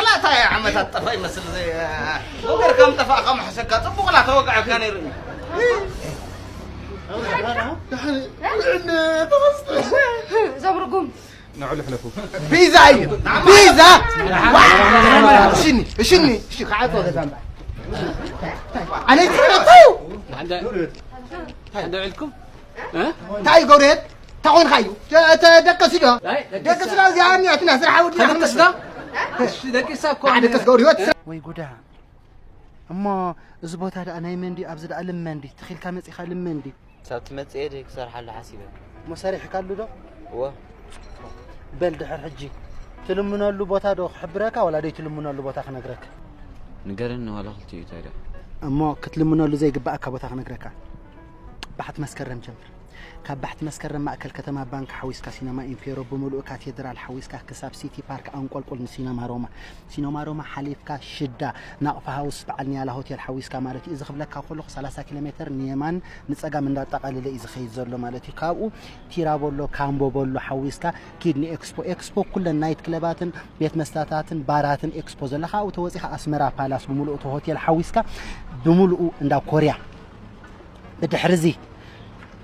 ኣኽላእታ ዓመታት ጠፋ ይመስል። ዘይ-፣ ነገር ከም ጠፋእካ ምሕሰካ፣ ጽቡቕ ላ ተወጋዕካ ነይሩ። እዞም ርጉም ንዕሉ ሕለፉ። ቢዛ እዩ። ቢዛ። እሽኒ፣ እሽኒ፣ እሺ፣ ክዓጾ ገዛ እምበኣር። ኣነ ይትረቱ። ሓንደ ሓንደ ውዕልኩም? እ? እንታይ ገብርኤል? እንታይ ኮንካ እዩ? ተ- ተ- ደቀሲ ዶ? ኣይ፣ ደቀሲ ደቀሲ ዶ? እዚኣ እኒኣትና ስራሕ ውዲ ተደቅስ ዶ? እሺ፣ ደቂሳ እኮ። ደቀስ ገብርኤል። ወይ ጉዳ። እሞ እዚ ቦታ ደኣ ናይ መን ድዩ? ኣብዚ ደኣ ልመን ድዩ? ተኺልካ መጺኻ ልመን ድዩ? ክሳብ ትመጽእ እየ ድየ ክሰርሓሉ ሓሲበ። እሞ ሰሪሕካሉ ዶ? እወ። በል ድሕር ሕጂ ትልምነሉ ቦታ ዶ ክሕብረካ ዋላ ደይ ትልምነሉ ቦታ ክነግረካ? ንገረኒ ዋላ ክልቲኡ እንታይ ደኣ? እሞ ክትልምነሉ ዘይግባኣካ ቦታ ክነግረካ። ባሕቲ መስከረም ጀምር። ካብ ባሕቲ መስከረም ማእከል ከተማ ባንክ ሓዊስካ ሲነማ ኢምፔሮ ብምሉኡ ካቴድራል ሓዊስካ ክሳብ ሲቲ ፓርክ ኣንቆልቁል ንሲነማ ሮማ። ሲነማ ሮማ ሓሊፍካ ሽዳ ናቕፋ ሃውስ በዓል ኒያላ ሆቴል ሓዊስካ ማለት እዩ። እዚ ክብለካ ከለኹ ሰላሳ ኪሎ ሜተር ንየማን ንጸጋም እንዳጠቓለለ እዩ ዝኸይድ ዘሎ ማለት እዩ። ካብኡ ቲራቦሎ ካምቦቦሎ ሓዊስካ ኪድ ንኤክስፖ። ኤክስፖ ኩለን ናይት ክለባትን ቤት መስተታትን ባራትን ኤክስፖ ዘላ። ካብኡ ተወጺኻ ኣስመራ ፓላስ ብምሉኡ እቲ ሆቴል ሓዊስካ ብምሉኡ እንዳ ኮርያ። ብድሕሪ እዚ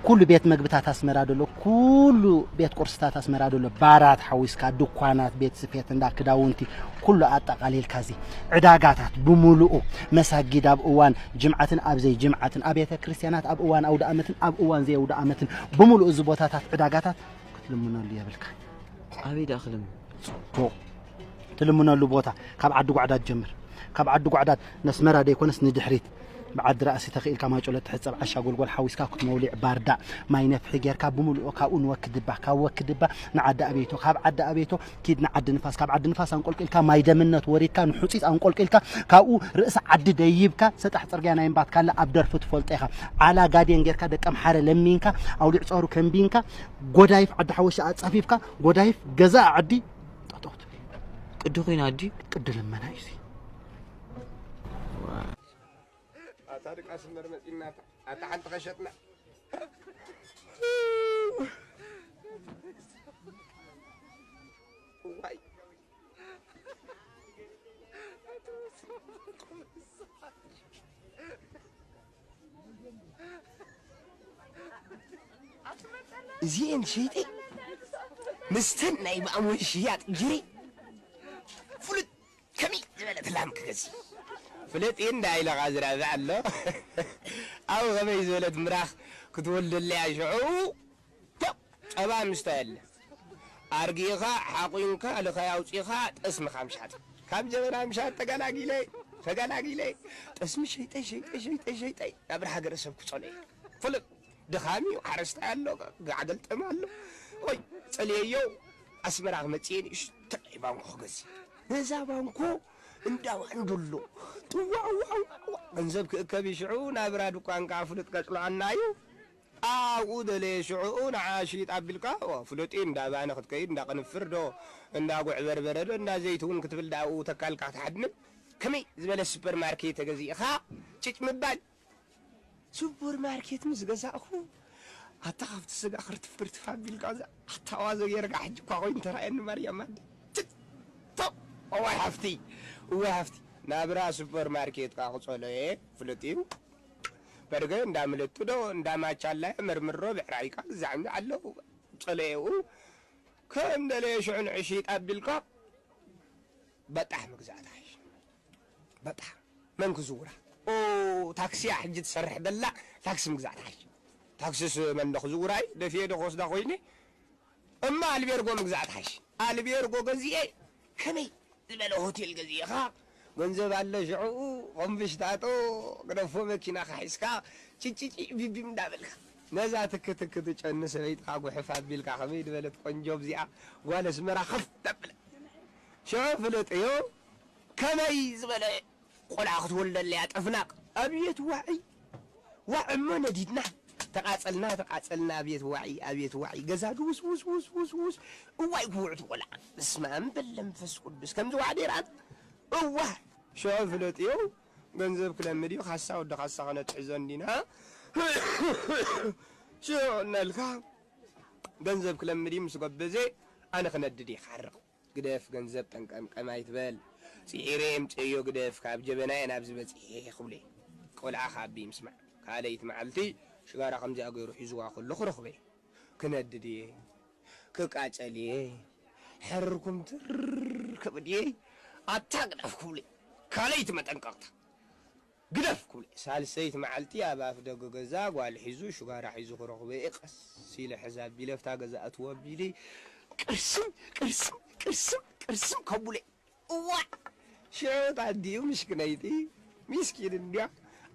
ኩሉ ቤት መግብታት ኣስመራ ደሎ፣ ኩሉ ቤት ቁርስታት ኣስመራ ደሎ፣ ባራት ሓዊስካ፣ ድኳናት፣ ቤት ስፌት፣ እንዳ ክዳውንቲ፣ ኩሉ ኣጠቓሊልካ እዚ ዕዳጋታት ብምሉኡ፣ መሳጊድ ኣብ እዋን ጅምዓትን ኣብ ዘይጅምዓትን፣ ኣብያተ ክርስቲያናት ኣብ እዋን ኣውደ ኣመትን ኣብ እዋን ዘይኣውደ ኣመትን ብምሉኡ እዚ ቦታታት ዕዳጋታት ክትልምነሉ የብልካ። ኣበይ ደኣ ክልምን? ጽቡቕ። ትልምነሉ ቦታ ካብ ዓዲ ጓዕዳድ ጀምር። ካብ ዓዲ ጓዕዳድ ነስመራ ደይኮነስ ንድሕሪት ብዓዲ ራእሲ ተኽኢልካ ማይጨሎ ትሕጸብ ዓሻ ጎልጎል ሓዊስካ ክትመውሊዕ ባርዳ ማይ ነፍሒ ጌርካ ብምልኦ ካብኡ ንወክድባ፣ ካብ ወክድባ ንዓዲ ኣቤቶ፣ ካብ ዓዲ ኣቤቶ ኪድ ንዓዲ ንፋስ፣ ካብ ዓዲ ንፋስ ኣንቆልቂልካ ማይ ደምነት ወሪድካ ንሑጺጽ ኣንቆልቂልካ ካብኡ ርእሲ ዓዲ ደይብካ ሰጣሕ ጽርግያ ናይ እምባትካላ ኣብ ደርፊ ትፈልጦ ኢኻ። ዓላ ጋዴን ጌርካ ደቀምሓረ ለሚንካ ኣውሊዕ ጸሩ ከንቢንካ ጎዳይፍ ዓዲ ሓወሻ ኣጻፊፍካ ጎዳይፍ ገዛ ዓዲ ጠጠው ትብል። ቅዲ ኮይና ኣዲ? ቅዲ ልመና እዩ እዚ። ኣታ ድቃስ እምበር መጺና ኣታ ሓንቲ ከሸጥና። ዋይ። እዚኤን ሸይጠ ምስተን ናይ ብኣሞን ሽያጥ ጅሪ ፍሉጥ ከመይ ዝበለት ላም ክገዝእ ፍለጥ እንዳ ኢለኻ ዝራብዕ ኣሎ። ኣብ ከመይ ዝበለት ምራኽ ክትወልደለያ ሽዑ ፖ! ጸባ ምስታይ ኣለ። ኣርጊኻ፣ ሓቑንካ፣ ልኻይ ኣውጺኻ፣ ጠስምኻ ምሻጥ። ካብ ጀበና ምሻጥ ተገላጊለ፣ ተገላጊለ። ጠስሚ ሸይጠይ፣ ሸይጠይ፣ ሸይጠይ፣ ሸይጠይ፣ ናብራ ሃገረ ሰብ ክጸሎ እየ። ፍሉጥ ድኻም እዩ፣ ሓረስታይ ኣሎ፣ ጋዕ ገልጠም ኣሎ። ወይ፣ ጸልየዮ፣ ኣስመራ ክመጽእ እየ፣ ንእሽተይ ባንኮ ክገዝእ። ነዛ ባንኮ እንዳ ዋንዶ ኣሎ። ጥዋዕ፣ ዋዕ፣ ዋዕ፣ ዋዕ። ገንዘብ ክእከብ እዩ ሽዑ፣ ናብራ ድኳን ከኣ ፍሉጥ ቀጽሎ ኣና እዩ። ኣብኡ ደለየ ሽዕኡ ንዓ ሽይጥ ኣቢልካ፣ ዋ፣ ፍለጢ እንዳ ባኒ ክትከይድ፣ እንዳ ቅንፍር ዶ፣ እንዳ ጉዕ በርበረ ዶ፣ እንዳ ዘይቲ እውን ክትብል ደኣ ኣብኡ ተካልካ ክትሓድምን። ከመይ ዝበለ ሱፐር ማርኬት ተገዚእኻ ጭጭ ምባል። ሱፐር ማርኬት ምስ ገዛእኹ፣ ኣታ ካብቲ ስጋ ክርትፍ ክርትፍ ኣቢልካ፣ እዛ ኣታ ዋዞ ጌርካ ሕጂ እኳ ኮይኑ ተራእየኒ ማርያም ኣደ። ጭጭ! ቶ! እዋይ ሃፍቲ! እዋይ ሃፍቲ! ናብራ ሱፐር ማርኬት ከኣ ክጸሎ እየ፣ ፍለጥ እዩ። በርገ እንዳ ምልጡ ዶ እንዳ ማቻላ መርምሮ ብዕራይካ ግዛዕኒ ኣለዉ ጸለየኡ ከም ደለየ ሽዑ ንዕሺ ጣቢልካ በጣሕ ምግዛእ ትሓይሽ። በጣሕ መን ክዝውራ? ኦ ታክሲያ ሕጂ ትሰርሕ ደላ ታክሲ ምግዛእ ትሓይሽ። ታክሲስ መን ዶ ክዝውራይ ደፊኤ ዶ ክወስዳ ኮይነ እማ ኣልቤርጎ ምግዛእ ትሓይሽ። ኣልቤርጎ ገዚኤ ከመይ ዝበለ ሆቴል ገዚእኻ ገንዘብ ኣለ ሽዕኡ ኸንፍሽታጦ ግደፎ መኪናኻ ሒዝካ ጭጭጭ ቢቢም እንዳበልካ ነዛ ትክትክ ትጨኒ ሰበይትኻ ጉሕፍ ኣቢልካ ከመይ ዝበለት ቆንጆ ኣብዚኣ ጓል ኣስመራ ከፍ ተብለ ሽዑ ፍለጥዮ ከመይ ዝበለ ቆልዓ ክትወልደለያ ጠፍናቕ ኣብየት ዋዒ ዋዕ እሞ ነዲድና ተቓጸልና ተቓጸልና ኣብየት ዋዒ ኣብየት ዋዒ ገዛ ድውስ ውስ ውስ ውስ ውስ እዋይ ክውዕቱ ቆልዓ በስመ ኣብ በል መንፈስ ቅዱስ ከምዚ ዋዕ ደይራት እዋ ሽዑ ፍለጥዮ ገንዘብ ክለምድ እዩ ካሳ ወዲ ካሳ ክነትሕዞ እንዲና ሽዑ እናልካ ገንዘብ ክለምድ እዩ ምስ ጎበዘ ኣነ ክነድድ እየ ክዓርቕ ግደፍ ገንዘብ ጠንቀምቀም ኣይትበል። ጽዒረ የምጽኤዮ ግደፍ ካብ ጀበናየ ናብዚ በጺሐ ክብሎ እየ። ቆልዓ ከኣ ኣቢ ምስማዕ። ካልኣይቲ መዓልቲ ሽጋራ ከምዚኣ ገይሩ ሒዝዋ ከሎ ክረኽቦ እየ። ክነድድ እየ። ክቃጸል እየ። ሕርር ኩምትር ክብል እየ። ኣታ ግደፍ ክብሎ እየ። ካልኣይቲ መጠንቀቕታ። ግደፍ ክብሎ። ሳልሰይቲ መዓልቲ ኣብ ኣፍ ደገ ገዛ ጓል ሒዙ ሽጋራ ሒዙ ክረኽቦ እየ። ቀስ ኢለ ሕዝ ኣቢለ ኣብታ ገዛ እትዎ ኣቢለይ ቅርስም ቅርስም ቅርስም ቅርስም ከብሎ እየ። እዋእ! ሽዑ እታ ኣዲኡ ምሽክነይቲ ሚስኪን እንድያ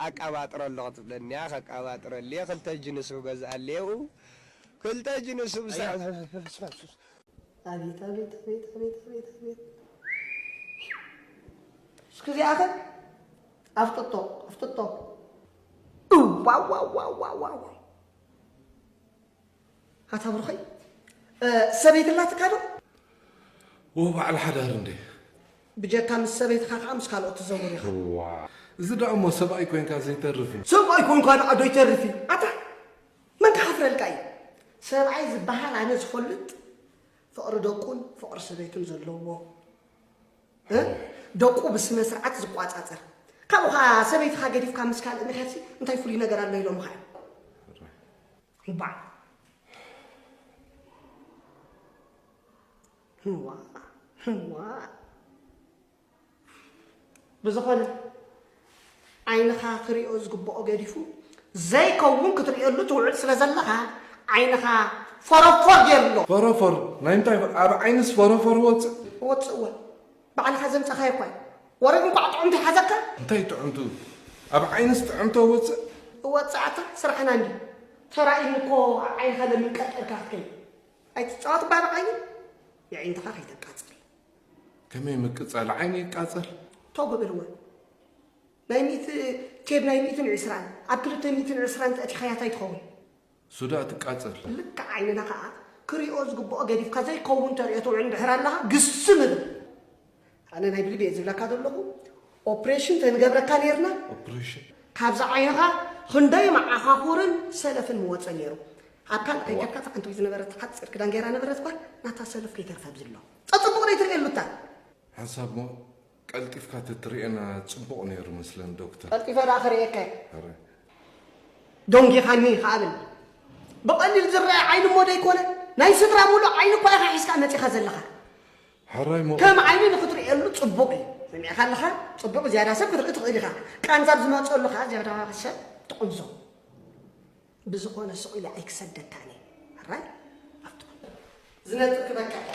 ኣቃባጥረሎ ክትብለኒ እያ። ከቃባጥረሉ እየ። ክልተ ጅንስ ክገዝኣሉ እየ። ክልተ ጅንስ ምስ ኣቤት ኣቤት ኣቤት ኣቤት ኣቤት ኣቤት። እስኪ እዚኣ ከ ኣፍጥጦ ኣፍጥጦ። ዋው ዋው ዋው ዋው ዋው። ኣታ ብሩኸይ፣ እ፣ ሰበይቲ ኣላትካ ዶ? ዎ ባዕል ሓዳር እንዴ? ብጀካ ምስ ሰበይትኻ ከዓ ምስ ካልኦት ትዘውር ኢኻ። ዋ፣ እዚ ደኣ እሞ ሰብኣይ ኮይንካ ዘይተርፍ እዩ። ሰብኣይ ኮይንካ ደኣ ዶ ይተርፍ እዩ? ኣታ መን ክሓፍረልካ እዩ? ሰብኣይ ዝበሃል ኣነ ዝፈልጥ ፍቕሪ ደቁን ፍቕሪ ሰበይቱን ዘለዎ፣ እ፣ ደቁ ብስነ ስርዓት ዝቋጻጸር። ካብኡ ኸዓ ሰበይትኻ ገዲፍካ ምስ ካልእ ምኻድሲ እንታይ ፍሉይ ነገር ኣሎ ኢሎምኻ እዮም? እምባዕ። ህዋ፣ ህዋ። ብዝኾነ ዓይንኻ ክሪኦ ዝግብኦ ገዲፉ ዘይከውን ክትርእየሉ ትውዕል ስለ ዘለኻ ዓይንኻ ፈረፎር ገይርሎ። ፈረፎር ናይ እንታይ? ኣብ ዓይንስ ፈረፎር ወፅእ? ወፅእዎ። ባዕልኻ ዘምፀኻዮ እኳ እዩ። ወረግ እንኳዕ ጥዑምቲ ሓዘካ። እንታይ ጥዑምቱ? ኣብ ዓይንስ ጥዕምቶ ወፅእ? እወፅኣታ ስራሕና እንዲ። ተራእይኒ እኮ ኣብ ዓይንኻ ለምን ቀርቀርካ ክትከይድ። ኣይትፃወት እባ ብዓይኒ። የዒንትኻ ከይተቃፅል። ከመይ ምቅፃል? ዓይኒ ይቃፀል? ተው በልዎ። ናይ ሚእቲ፣ ኬብ ናይ ሚእትን ዕስራን ኣብ ክልተ ሚእትን ዕስራን ተእቲኻያ እንታይ ትኸውን? ሱዳ ትቃጸል። ልክዕ ዓይንና ከኣ ክሪኦ ዝግብኦ ገዲፍካ ዘይከውን ተሪኦ ትውዕል እንድሕር ኣለኻ ግስም እብል። ኣነ ናይ ብልቢ እየ ዝብለካ ዘለኹ። ኦፕሬሽን ተንገብረካ ነይርና። ኦፕሬሽን? ካብዛ ዓይንኻ ክንደይ መዓኻኹርን ሰለፍን ምወጸ ነይሩ። ኣብ ካልእ ከይከድካ እታ ሓንቲ ዝነበረት ሓጺር ክዳን ገይራ ነበረት ጓል ናታ ሰለፍ ከይተርፈ ኣብዚ ኣሎ። ጸጽቡቕ ደይ ትርእየሉ እታ። ሓንሳብ እሞ ቀልጢፍካ ተትርእየና ጽቡቕ ነይሩ መስለን ዶክተር። ቀልጢፈ ደኣ ክርእየካ እየ። ኣረ። ዶንጊኻኒ ከኣ ብል። ብቐሊል ዝረኣ ዓይኒ እሞ ደይኮነ፣ ናይ ስድራ ሙሉእ ዓይኒ እኳ ኢኻ ሒዝካ መጺኻ ዘለኻ። ሕራይ ሞ- ከም ዓይኒ ንኽትርእየሉ ጽቡቕ እዩ። ሰሚዕካ ኣለኻ? ጽቡቕ ዝያዳ ሰብ ክትርኢ ትኽእል ኢኻ። ቃንዛ ኣብ ዝመጸሉ ከኣ ዝያዳ ሰብ ትቕንዞ። ብዝኾነ ስቕ ኢለ ኣይክሰደካን እየ። ሕራይ? ኣብቲ ዝነጥፍ ክበቅዕ።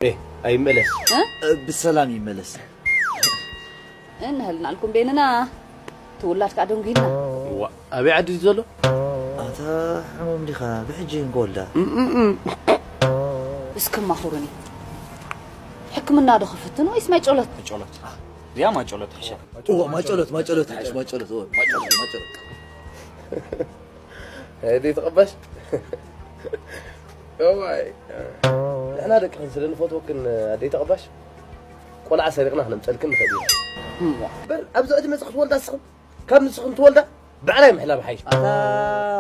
ኤ፣ ኣይመለስ። እ? እ፣ ብሰላም ይመለስ። እንህልናልኩም ቤንና። ትውላድ ከኣ ደንጉይና። ዋ፣ ኣበይ ዓዲ እዩ ዘሎ? ኣታ ሕሙም ዲኻ? ብሕጂ እንከወልዳ። እም፣ እም፣ እም። እስኪ ማኹሩኒ። ሕክምና ዶ ክፍትን ወይስ ማይ ጨሎት? ማይ ጨሎት። እዚኣ ማይ ጨሎት ትሕሸ። እዎ፣ ማይ ጨሎት፣ ማይ ጨሎት ትሕሽ፣ ማይ ጨሎት፣ እዎ፣ ማይ ጨሎት፣ ማይ ጨሎት። ኣደይ ተቐባሽ። እዋይ። ንሕና ደቅኽን ስለ ንፈትወክን ኣደይ ተቐባሽ፣ ቆልዓ ሰሪቕና ክነምፀልክን ንኽእል ኢና። እሞ። እምበር ኣብዚ ዕድመ እዚ ክትወልዳ ንስኽን፣ ካብ ንስኽን ትወልዳ ብዕራይ ምሕላብ ሓይሽ። ኣታ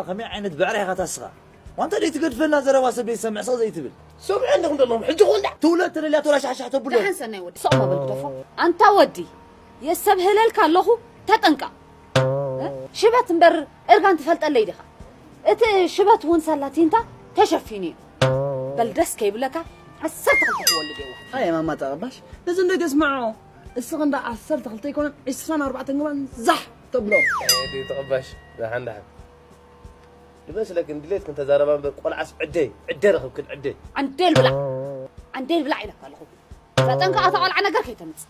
ከመይ ዓይነት ብዕራይ ኢኻ ታስኻ? ዋንታ ደይ ትገድፈና ዘረባ ሰብ ደይ ሰምዕ ስቕ ዘይትብል። ሰምዑ ኣለኹም ዘለኹም ሕጂ ክወልዳ። ትውለድ ተደልያ ተወላ ሻሕሻሕ ተብሎ። ደሓን ሰናይ ወዲ፣ ስቕ በል ግደፎ። ኣንታ ወዲ፣ የሰብህለልካ ኣለኹ፣ ተጠንቀቕ። እ? ሽበት እምበር እርጋን ትፈልጠለይ ዲኻ? እቲ ሽበት እውን ሳላቲንታ ተሸፊኑ እዩ። በል ደስ ከይብለካ ዓሰርተ ክልተ ክወልድ እየ። ኣየ ማማ ተቐባሽ፣ ነዚ እንደገ ስምዖ። እስኺ እንዳ ዓሰርተ ክልተ ኣይኮነን፣ ዕስራን ኣርባዕተን ግባን ዛሕ ተብሎ። ኣየ ደይ ተቐባሽ፣ ደሓን ደሓን። ንመስለክን ድሌትክን ተዛረባ እምበር ቆልዓስ ዕደይ፣ ዕደ ረኽብክን ዕደይ። ዓንዴል ብላዕ፣ ዓንዴል ብላዕ ኢለካ ኣለኹ። ተጠንቀቕ፣ እታ ቆልዓ ነገር ከይተምጽእ።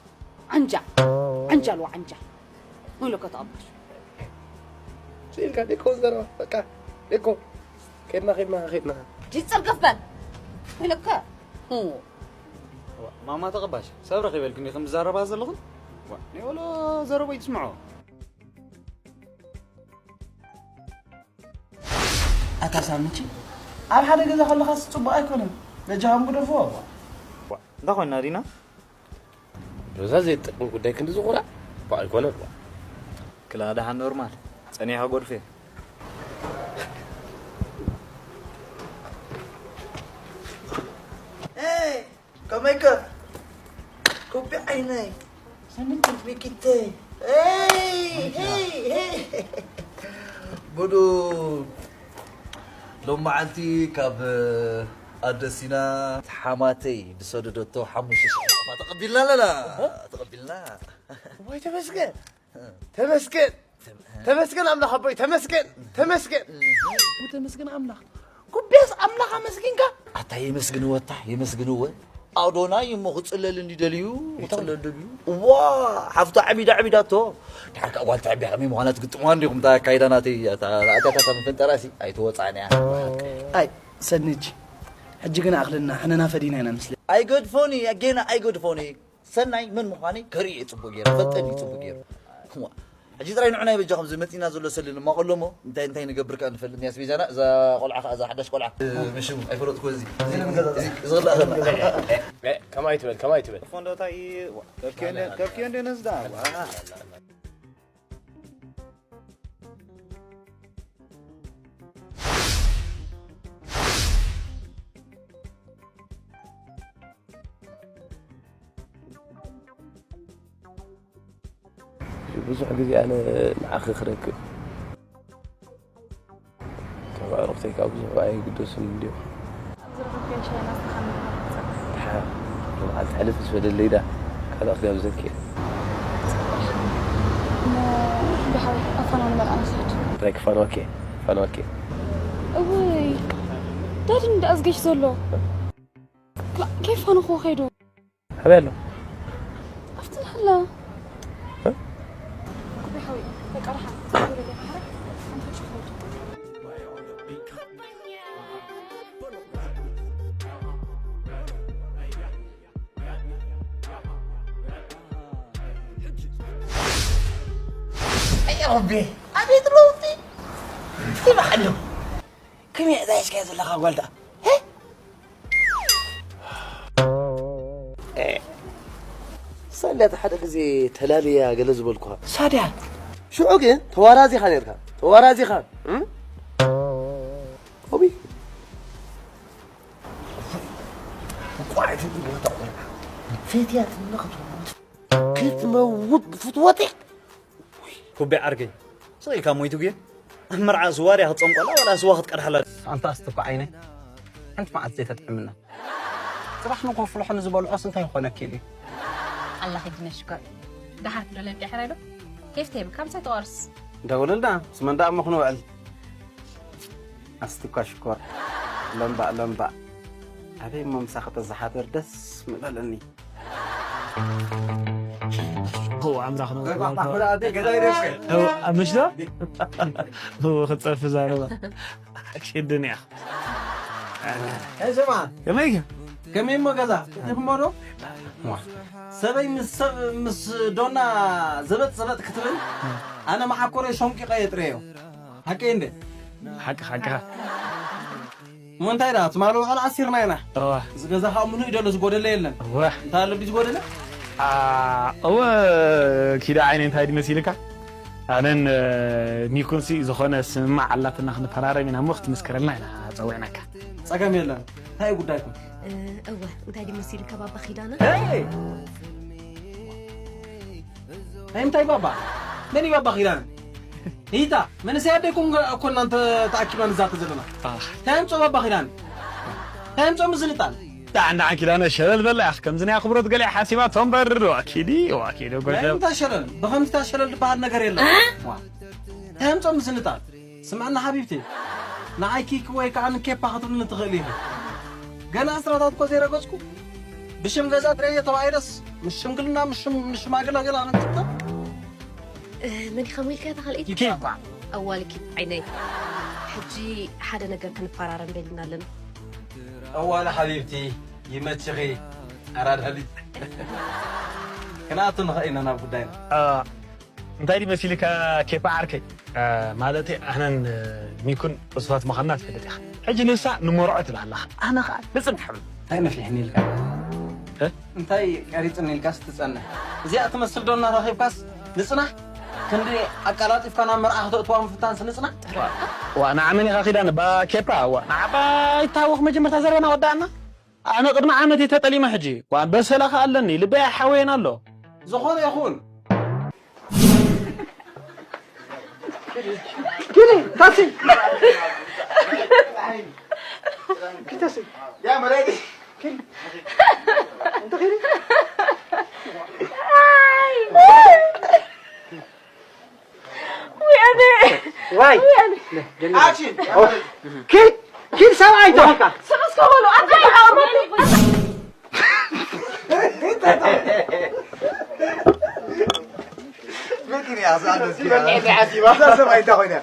ዓንጃ፣ ዓንጃ ኣለዋ፣ ዓንጃ። ኢለካ ተቐባሽ። ስኢልካ ዴኮ ዘረባ፣ በቃ፣ ዴኮ። ከድና፣ ከድና፣ ከድና። ጂ ጽርግፍ በል። ኢለካ። ሁ። ማማ ተቐባሽ፣ ሰብ ረኺበልክን ዲኽን ዝዛረባ ዘለኽን? ዋ፣ ናይ ወሎ ዘረባ ይትስምዖ። ኣታ ሳምቺ፣ ኣብ ሓደ ገዛ ከለኻስ ጽቡቕ ኣይኮነን። በጃኹም ግደፍዎ። ዋ፣ እንታይ ኮይና ዲና? በዛ ዘይጠቅም ጉዳይ ክንዲ ዝኹራዕ እኮ ኣይኮነን። ዋ። ክላ ደሓን ኖርማል። ጸኒሐ ጎድፌ። ኤይ፣ ከመይከ? ኩቢ ዓይነይ። ሰንት ሚኪተይ። ኤይ፣ ሄይ፣ ሄይ። ብዱ ሎም መዓልቲ ካብ ኣደሲና ሓማተይ ዝሰደደቶ ሓሙሽተ ሽሕ ናቕፋ ተቐቢልና ኣለና። ተቐቢልና። ወይ ተመስገን። ተመስገን ተመስገን ኣምላኽ ኣቦይ፣ ተመስገን ተመስገን። ተመስገን ኣምላኽ። ኩቤስ ኣምላኽ ኣመስግንካ። ኣታ የመስግንዎ፣ ኣታ የመስግንዎ። ኣዶናይ እሞ ክጽለል እንዲ ደልዩ፣ ክጽለል ደልዩ። እዋ፣ ሓፍቱ ዓቢዳ ዓቢዳቶ። ድሓር ከኣ ጓል ተዕብያ ከመይ ምዃና ትግጥምዋ እንዲኹም፣ እታ ኣካይዳ ናተይ፣ ኣታ ኣታታታ መፈንጠራሲ ኣይተወጻዕንያ። ኣይ፣ ሰንጅ፣ ሕጂ ግን ኣኽለና፣ ሕነና ፈዲና ኢና ንስለ። ኣይገድፎኒ፣ ኣጌና ኣይገድፎኒ። ሰናይ መን ምዃነይ ከርኢ እየ ጽቡቕ ገይሩ፣ ፈልጠኒ እዩ ጽቡቕ ገይሩ። እዋ፣ ሕጂ ጥራይ ንዑናይ በጃኹም፣ እዚ መጺና ዘሎ ሰልዲ ንማቐሎ እሞ፣ እንታይ እንታይ ንገብር ከኣ ንፈልጥ፣ ንያስ ቤዛና፣ እዛ ቆልዓ ከኣ፣ እዛ ሓዳሽ ቆልዓ፣ ምሽሙ ኣይፈለጥኩ፣ እዚ፣ እዚ፣ እዚ፣ እዚ ክላእ ከላ። እ፣ ከማይ ትበል፣ ከማይ ትበል። ፎንዶታይ፣ ዋ፣ ከብኪ እንደ፣ ከብኪ እንደ ነዝዳ፣ ዋ። ብዙሕ ግዜ ኣነ ንዓኺ ክረክብ። ከም ኣዕሩኽተይ ካብ ብዙሕ ኣይግደሱን እንድዮም። ኣብ ዝረኸብካዮ ሻሂ ናስኻ ምብላዕ። ድሓር መዓልቲ ሕልፍ ምስ በለለይ ዳ ካልእ ክጋብዘኪ እየ። እሞ ደሓር ኣፋናኒ መርዓ ንስሕት። እንታይ ክፋንወኪ እየ? ክፋንወኪ እየ። እውይ፣ ዳዲ እንዳ ኣዝገሽ ዘሎ። ክላ-፣ ከይፋንኹ ከይዱ። ኣበይ ኣሎ? ኣብቲ ናህላ። እ? ኩቢ ሓዊ፣ በቃ ደሓን። ኣየ ረቢ፣ ኣቤት ለውጢ! ይበዓል። ከመይ እዛ ሒዝካያ ዘለኻ ጓልታ? እ? ሳድያ ሓደ ግዜ ተላልያ ገለ ዝበልኩኻ። ሳድያ? ሽዑ ግን ተዋራዚኻ ነርካ። ተዋራዚኻ። እም? ኦቢ። ቋዕቲ ቦታ ቆልዓ። ፈትያትኒ ክትመውት ክትመውት ብፍትወተይ። ኩቤ ዓርከይ፣ ስቕ ኢልካ ሞይቱ ግን ኣብ መርዓ ስዋ ድያ ክትጸምቀላ ዋላ ስዋ ክትቀድሓላ? ኣንታ ኣስትኳ ዓይነይ፣ ሓንቲ መዓልቲ ዘይተጥዕምና። ጽባሕ ንግሆ ፍልሖ ንዝበልዖስ እንታይ ይኾነኪ ኢሉ? ኣላ ኺድ ነሽኮር። ደሓር ትደለ እንዲያ ሕራይ ዶ? ኬፍ ተይብልካ ምሳይ ትቖርስ? ደውልልና፣ ምስ መን ደኣ እሞ ክንውዕል? ኣስትኳ ሽኮር። ለምባእ ለምባእ። ኣበይ እሞ ምሳኺ ተዘሓድር ደስ ምበለኒ። هو عم راح نقول. هو، مش ده؟ هو خد صرف زعلان. أكيد الدنيا. يا جماعة. كم هيك؟ كم يوم كذا؟ كيف مرة؟ سبعين من سب-، من س-، دونا زبط زبط كتبن. أنا مع كوري شونكي قايت ريو. حكي عندي. حق، حقها. እሞ እንታይ ደኣ፣ ትማሊ ውዕል ዓሲርና ኢና። እዋ። እዚ ገዛ ኸኣ ምሉእ እዩ ደሎ፣ ዝጎደለ የለን። እዋ። እንታይ ኣሎ ድዩ ዝጎደለ? ኣ፣ እወ፣ ኪዳ ዓይነይ፣ እንታይ ድዩ መሲልካ? ኣነን፣ እ፣ ሚኩንሲ ዝኾነ ስምማዕ ኣላትና፣ ክንፈራረም ኢና እሞ ክትምስክረልና ኢና ጸዊዕናካ። ጸገም የለን። እንታይ እዩ ጉዳይኩም? እ፣ እወ፣ እንታይ ድዩ መሲልካ ባባ ኪዳነ? ሄይ! ናይ ምንታይ ባባ? መን እዩ ባባ ኪዳነ? ይታ፣ መንእሰይ ኣደይኩም እኮ እናንተ ተኣኪብና ንዛተ ዘለና። ኣህ። እንታይ ኣምጾ ባባ ኪዳነ? እንታይ ኣምጾ ምዝንጣል? ዳዕና ኪዳነ ሸለል በላ ያኽ፣ ከምዚ ናይ ኣኽብሮት ገለ ሓሲባ ቶም በርዶ፣ ኣኪዲ፣ ኣኪዲ፣ ናይ ጎይታ። ምንታይ ሸለል? ብኸምዚ ታሸለል ዝበሃል ነገር የለን። ዋ። እንታይ ኣምጾ ምዝንጣል? ስምዕና ሓቢብቲ፣ ንዓይ ኪክ ወይ ከዓ ንኬፓ ክትብልኒ ትኽእሊ ኢኺ። ገና ዕስራታት እኮ ዘይረገጽኩ፣ ብሽም ገዛ ጥሬየ ተባሂለስ፣ ምስ ሽምግልና፣ ምስ ሽም-፣ ምስ ሽማግለ ገለ ኣመጽእካ? እ፣ መን ኢኻ ሞይልካ እታ ካልኣይቲ? ኬፓ። ኣዋልኪ ዓይነይ። ሕጂ ሓደ ነገር ክንፈራረም ደሊና ኣለና። ኣዋለ ሓቢብቲ፣ ይመችኺ፣ ኣራዳሊት። ክንኣቱ ንኽእል ኢና ናብ ጉዳይና። እ፣ እንታይ ድዩ መሲልካ ኬፓ ዓርከይ? እ፣ ማለተይ ኣነን፣ እ፣ ሚኩን እሱፋት ምዃንና ትፈልጥ ኢኻ። ሕጂ ንሳ ንመርዖ ትብል ኣለኻ። ኣነ ኸኣ ንጽንሕ እብል። እንታይ ነፊሕኒ ኢልካ? እ? እንታይ ቀሪጽኒ ኢልካስ ትጸንሕ? እዚኣ ትመስል ዶ እናረኺብካስ ንጽናሕ? ክንዲ ኣቀላጢፍካ ናብ መርዓ ክተእትዋ ምፍታንስ ንጽናሕ? ዋ፣ ንዓ መን ኢኻ ኪዳነ? ባ ኬፓ፣ ዋ፣ ንዓ ባ ይታወኽ መጀመርታ ዘረባና ወዳእና። ኣነ ቅድሚ ዓመት እየ ተጠሊመ ሕጂ። ዋ፣ በሰላ ኸኣ ኣለኒ፣ ልበይ ኣይሓወየን ኣሎ። ዝኾነ ይኹን። ኪዲ፣ ታሲ። ኪዲ፣ ታሲ። ያ መላይዲ። ኪዲ። እንተ ኪዲ። ኣይ፣ ኣክሽን! ኪድ፣ ኪድ ሰብኣይ ተኾንካ። ስቕ እስከ በሉ፣ ኣታ ይሓወሩኒ። መኪና እያ፣ እዛ እንደዚህ እያ። እዛ ሰብኣይ እንታይ ኮይና?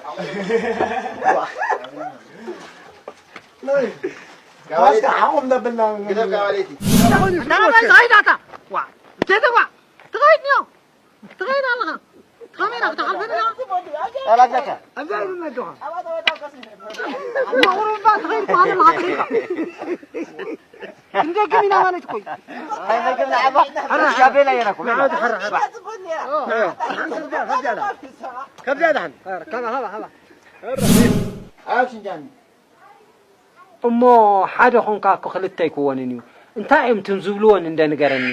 ዋስታ ሓቆም ዘብልና ግደፍ ካባለይቲ። ናባይ ትኸይድ ኣታ። ዋ፣ እንታይ ተባ? ትኸይድ ነው። ትኸይድ ኣለኻ። ካሜራ ክትሓልፈኒ ዶ? ኣላጋካ። ኣብዛ ይብልና ኣለኻ። እማ ቁሩብ እባ ትኸይድ እኮ ኣለኻ ትኸይድ። ክንደግም ኢና ማለት እኮ እዩ። ኣይዘግም ንዓባ። ሻቤላ የራ እኮ። ንዓ፣ ንዓ፣ ንዓ። ከብዳ፣ ከብዳ፣ ከብዳ። ከብዳ፣ ከብዳ፣ ከብዳ። ከብዳ፣ ከብዳ። ኣክሽን ጃኒ። እሞ ሓደ ኾንካ እኮ ክልተ ኣይክወንን እዩ። እንታይ እዮም ትም ዝብልወን እንደ ንገረኒ።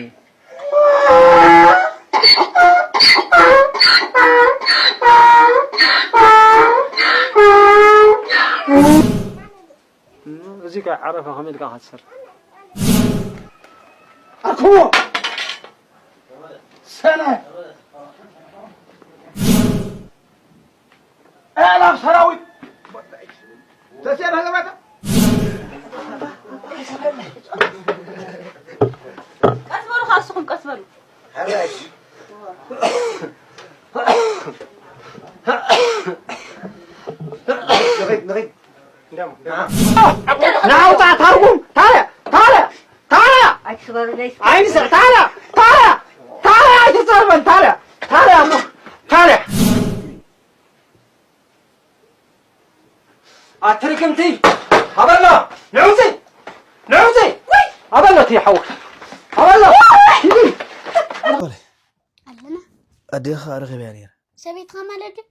እዚ ከ ዓረፋ ከመይ ኢልካ ክትሰርሕ? ኣርክቦ ሰነ ኣእላፍ ሰራዊት ተሴር ሃለማታ ቀስ በሉ፣ ካስኹም ቀስ በሉ። ናውጣ ታርጉም ታዲያ ታዲያ ታዲያ ኣይትስበሩ ደይ ኣይንስ ታዲያ ታዲያ ታዲያ ኣይትጸርበን ታዲያ ታዲያ ታዲያ ኣትርክምቲ ሃበሎ ንዑዚ ንዑዚ ሃበሎ እቲ ሓው ሃበሎ ኣለና ኣዴኻ ረኺበያ ነይረ ሰበይትኻ ማለት ድዩ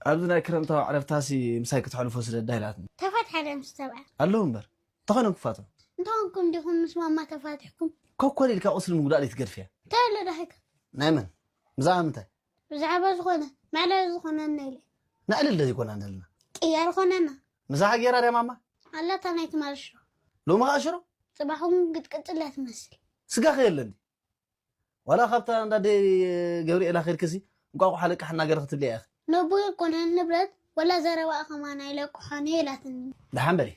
ኣብዚ ናይ ክረምታዊ ዕረፍታሲ ምሳይ ክትሕልፎ ስደዳ ኢላትኒ ተፋትሓ ደ ምስ ሰብኣ ኣለዉ እምበር እንተኾይኖም ክፋትሑ እንተኾንኩም ዲኹም ምስ ማማ ተፋቲሕኩም ኮኮል ኢልካ ቁስሊ ምጉዳእ ዘይትገድፍያ እንታይ ኣሎ ዳኺካ ናይ መን ብዛዕባ ምንታይ ብዛዕባ ዝኾነ መዕለቢ ዝኾነና ኢለ ነዕልል ዶ ዘይኮና ዘለና ቅያር ኾነና ምሳኻ ገይራ ድያ ማማ ኣላታ ናይ ትማል ሽሮ ሎሚ ኸዓ ሽሮ ጽባሕ እውን ግጥቅጥላ ትመስል ስጋኸ የለን ድዩ ዋላ ካብታ እንዳ ደይ ገብርኤላ ኸይድክሲ እንቋቑሖ ኣለቃሕና ገለ ክትብልያ ኢኺ ነቦ የኮነ ንብረት ወላ ዘረባኣ ከማን ኣይለቅሖን እየ ኢላትኒ ደሓን በሊ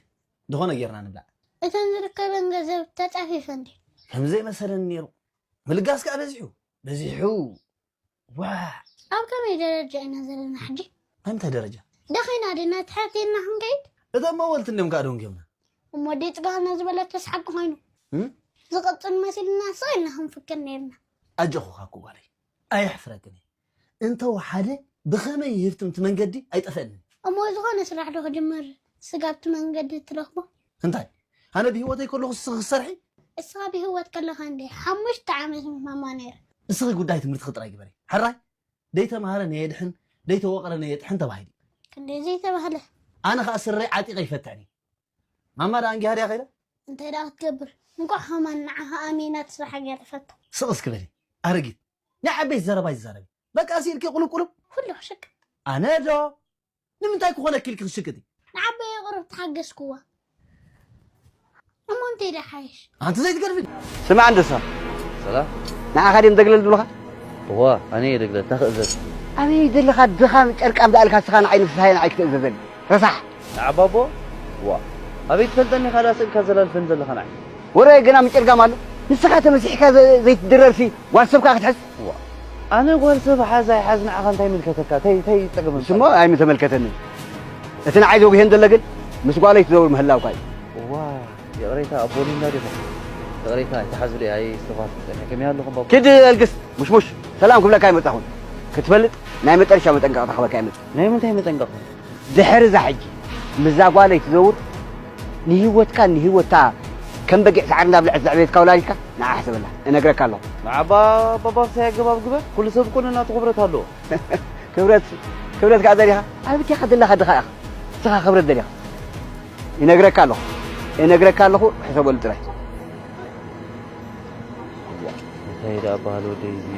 ዝኾነ ጌርና ንብላዕ እተን ዝርከበን ገንዘብ ተጻፊፈን ድየን ከም ዘይመሰለኒ ነይሩ ምልጋስ ከኣ በዚሑ በዚሑ ዋዕ ኣብ ከመይ ደረጃ ኢና ዘለና ሕጂ ናይ ምንታይ ደረጃ ደኺና ድና ትሕት ኢልና ክንከይድ እቶም መወልቲ እንዲዮም ከኣ ደንጊዮምና እሞ ዲጽጋና ዝበለት ተስሓቂ ኮይኑ ዝቕጽል መሲልና ስቕ ኢልና ክንፍክር ነይርና ኣጆኹኻ እኮ ጓለይ ኣየሕፍረክን እየ እንተ ወሓደ ብኸመይ ይህፍትም እቲ መንገዲ ኣይጠፍአንን እሞ ዝኾነ ስራሕ ዶ ክጅምር ስጋብቲ መንገዲ ትረኽቦ እንታይ ኣነ ብህይወተይ ከለኹ ንስኺ ክትሰርሒ እስኻ ብህይወት ከለኻ እንደ ሓሙሽተ ዓመት ምስ ማማ ነይረ ንስኺ ጉዳይ ትምህርትኺ ጥራይ ግበሪ ሕራይ ደይተምሃረ ነየድሕን ደይተወቕረ ነየጥሕን ተባሂሉ ክንደይ ዘይተባህለ ኣነ ኸዓ ስረይ ዓጢቐ ይፈትሕን እዩ ማማ ደኣ እንጊሃ ድያ ኸይዳ እንታይ ደኣ ክትገብር እንቋዕ ኸማን ንዓኻ ኣሚና እቲ ስራሕ ገይረፈቶ ስቕ እስኪ በሊ ኣረጊት ናይ ዓበይቲ ዘረባ ይዛረቢ በቃ ስኢልኪ ቁልቁሉብ ኩሉ ክሽቅጥ ኣነ ዶ ንምንታይ ክኾነኪ ኢልኪ ክትሽቅጢ ንዓበየ ቁሩብ ተሓገዝክዋ እሞ እንታይ ደሓይሽ ኣንቲ ዘይትገድፊ ስማዕ እንደሳ ሰላም ንዓኻ ድም ዘግለል ዝብልኻ እዋ ኣነ እየ ደግለ እታ ክእዘዝ ኣበይ ዘለኻ ድኻም ጨርቃም ዝኣልካ ስኻ ንዓይ ንፍስሃየ ንዓይ ክትእዘዘኒ ረሳሕ ንዓባቦ ዋ ኣበይ ትፈልጠኒ ኢኻ ዳ ስእልካ ዘላልፈን ዘለኻ ንዓይ ወረ ገና ምጭርጋም ኣሎ ንስኻ ተመሲሕካ ዘይትድረርሲ ጓል ሰብካ ክትሕዝ ኣነ ጓል ሰብ ሓዝ ኣይሓዝ ንዓኻ እንታይ ይምልከተካ ተይ ተይ ጸገም ስሞ ኣይምተመልከተኒ እቲ ንዓይ ዘጉሄን ዘሎ ግን ምስ ጓለይ ትዘውር ምህላውካ እዩ እዋ ይቕሬታ ኣቦኒ እንዳ ዲኹ ይቕሬታ ኣይተሓዙለይ ኣይ ስተፋት ጸኒሕኩም እያ ኣለኹም ባቦ ኪድ ኣልግስ ሙሽሙሽ ሰላም ክብለካ ኣይመጻኹን ክትፈልጥ ናይ መጠረሻ መጠንቀቕታ ክበካ ይመጽእ ናይ ምንታይ መጠንቀቕታ ድሕሪ እዛ ሕጂ ምስዛ ጓለይ ትዘውር ንህይወትካ ንህይወታ ከም በጊዕ ሳዕሪ እንዳብልዐት ዘዕበየትካ ወላዲትካ ንዓ ሕሰበላ እነግረካ ኣለኹ ንዓባ ኣባባ ብሳይ ኣገባብ ግበር ኩሉ ሰብ እኮ ነናቱ ክብረት ኣለዎ ክብረት ክብረት ከዓ ደሊኻ ኣብትያ ከደላኻ ድኻ ኢኻ ንስኻ ክብረት ደሊኻ ይነግረካ ኣለኹ እነግረካ ኣለኹ ሕሰበሉ ጥራይ እንታይ ደኣ በሃል ወደይ እዚ